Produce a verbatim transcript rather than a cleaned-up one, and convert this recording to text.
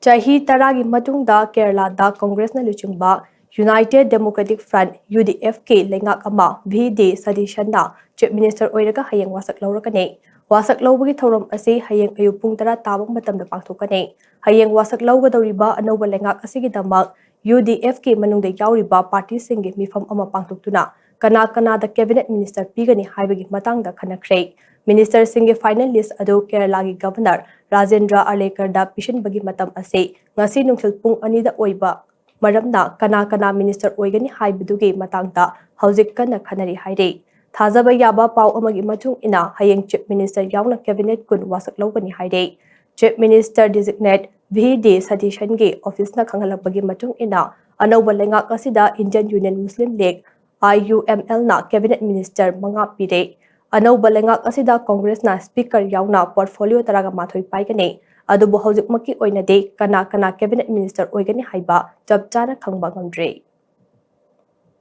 ꯆꯍꯤ ꯇꯔꯥꯒꯤ ꯃꯇꯨꯡꯗ ꯀꯦꯔꯂꯥꯗ ꯀꯣꯡꯒ꯭ꯔꯦꯁꯅ ꯂꯨꯆꯤꯡꯕ United Democratic Front, UDFꯀꯤ ꯂꯩꯉꯥꯛ ꯑꯃ V D ꯁꯇꯤꯁꯟꯅ Chief Minister ꯑꯣꯏꯔꯒ ꯍꯌꯦꯡ ꯋꯥꯁꯛ ꯂꯧꯔꯒꯅꯤ꯫ ꯋꯥꯁꯛ ꯂꯧꯕꯒꯤ ꯊꯧꯔꯝ ꯑꯁꯤ ꯍꯌꯦꯡ ꯑꯌꯨꯛ ꯄꯨꯡ ꯇꯔꯥ ꯇꯥꯕ ꯃꯇꯝꯗ ꯄꯥꯡꯊꯣꯛꯀꯅꯤ꯫ ꯍꯌꯦꯡ ꯋꯥꯁꯛ ꯂꯧꯒꯗꯧꯔꯤꯕ ꯑꯅꯧꯕ ꯂꯩꯉꯥꯛ ꯑꯁꯤꯒꯤꯗꯃꯛ UDFꯀꯤ ꯃꯅꯨꯡꯗ ꯌꯥꯎꯔꯤꯕ ꯄꯥꯔꯇꯤꯁꯤꯡꯒꯤ ꯃꯤꯐꯝ ꯑꯃ ꯄꯥꯡꯊꯣꯛꯇꯨꯅ ꯀꯅꯥ ꯀꯅꯥꯗ Cabinet Minister ꯄꯤꯒꯅꯤ ꯍꯥꯏꯕꯒꯤ ꯃꯇꯥꯡꯗ ꯈꯟꯅꯈ꯭ꯔꯦ꯫ Ministerꯁꯤꯡꯒꯤ final list ꯑꯗꯨ ꯀꯦꯔꯂꯥꯒꯤ Governor ꯔꯥꯖꯦꯟꯗ꯭ꯔ ꯑꯔꯂꯦꯀꯔꯗ ꯄꯤꯁꯤꯟꯕꯒꯤ ꯃꯇꯝ ꯑꯁꯤ ꯉꯁꯤ ꯅꯨꯡꯊꯤꯜ ꯄꯨꯡ ꯑꯅꯤꯗ ꯑꯣꯏꯕ ꯃꯔꯝꯅ ꯀꯅꯥ ꯀꯅꯥ Minister ꯑꯣꯏꯒꯅꯤ ꯍꯥꯏꯕꯗꯨꯒꯤ ꯃꯇꯥꯡꯗ ꯍꯧꯖꯤꯛ ꯀꯟꯅ ꯈꯟꯅꯔꯤ ꯍꯥꯏꯔꯤ꯫ ꯊꯥꯖꯕ ꯌꯥꯕ ꯄꯥꯎ ꯑꯃꯒꯤ ꯃꯇꯨꯡ ꯏꯟꯅ ꯍꯌꯦꯡ Chief Minister ꯌꯥꯎꯅ Cabinet ꯀꯨꯟ ꯋꯥꯁꯛ ꯂꯧꯒꯅꯤ ꯍꯥꯏꯔꯤ꯫ Chief Minister Designate V D ꯁꯇꯤꯁꯟꯒꯤ officeꯅ ꯈꯪꯍꯜꯂꯛꯄꯒꯤ ꯃꯇꯨꯡ ꯏꯟꯅ ꯑꯅꯧꯕ ꯂꯩꯉꯥꯛ ꯑꯁꯤꯗ Indian Union Muslim League, IUMLꯅ Cabinet Minister ꯃꯉꯥ ꯄꯤꯔꯦ꯫ ꯑꯅꯧꯕ ꯂꯩꯉꯥꯛ ꯑꯁꯤꯗ ꯀꯣꯡꯒ꯭ꯔꯦꯁꯅ Speaker ꯌꯥꯎꯅ portfolio ꯇꯔꯥꯒ ꯃꯥꯊꯣꯏ ꯄꯥꯏꯒꯅꯤ꯫ ꯑꯗꯨꯕꯨ ꯍꯧꯖꯤꯛꯃꯛꯀꯤ ꯑꯣꯏꯅꯗꯤ ꯀꯅꯥ ꯀꯅꯥ Cabinet Minister ꯑꯣꯏꯒꯅꯤ ꯍꯥꯏꯕ ꯆꯞ ꯆꯥꯅ ꯈꯪꯕ ꯉꯝꯗ꯭ꯔꯤ꯫